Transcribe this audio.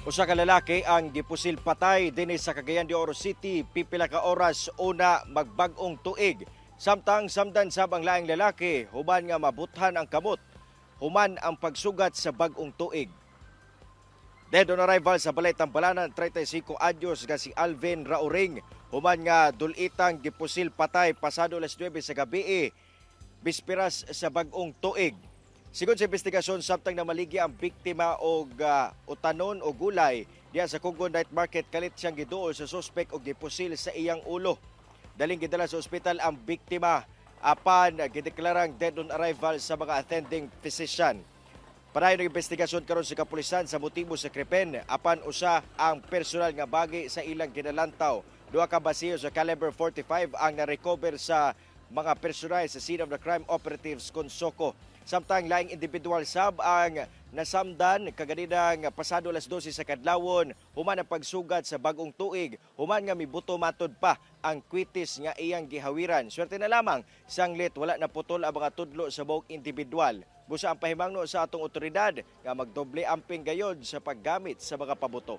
Usa ka lalaki ang gipusil patay dinhi sa Cagayan de Oro City pipila ka oras una magbag-ong tuig. Samtang samdan sab ang laing lalaki human nga mabuthan ang kamot human ang pagsugat sa bag-ong tuig. Dead on arrival sa balay Tampalanan, 35 anyos nga si Alvin Rauring, human nga dulitang gipusil patay pasado alas 9 sa gabi bisperas sa bag-ong tuig. Sigon sa investigasyon, samtang namaligya ang biktima og utanon o gulay diya sa Cogon Night Market, kalit siyang giduol sa suspek og gipusil sa iyang ulo. Daling gidala sa ospital ang biktima apan gideklarang dead on arrival sa mga attending physician. Padayon ang investigasyon karon sa kapulisan sa motibo sa krimen apan usa ang personal nga bagi sa ilang ginalantaw. Duha ka basiyo sa caliber 45 ang na-recover sa mga personal sa scene of the crime operatives Consoko. Samtang laing individual sab ang nasamdan kaganinang pasado alas 12 sa kadlawon human ang pagsugat sa bagong tuig, human nga mibuto matod pa ang kwitis nga iyang gihawiran. Swerte na lamang sanglit wala na putol ang mga tudlo sa buok individual. Busa ang pahimangno sa atong otoridad nga magdoble amping gayod sa paggamit sa mga pabuto.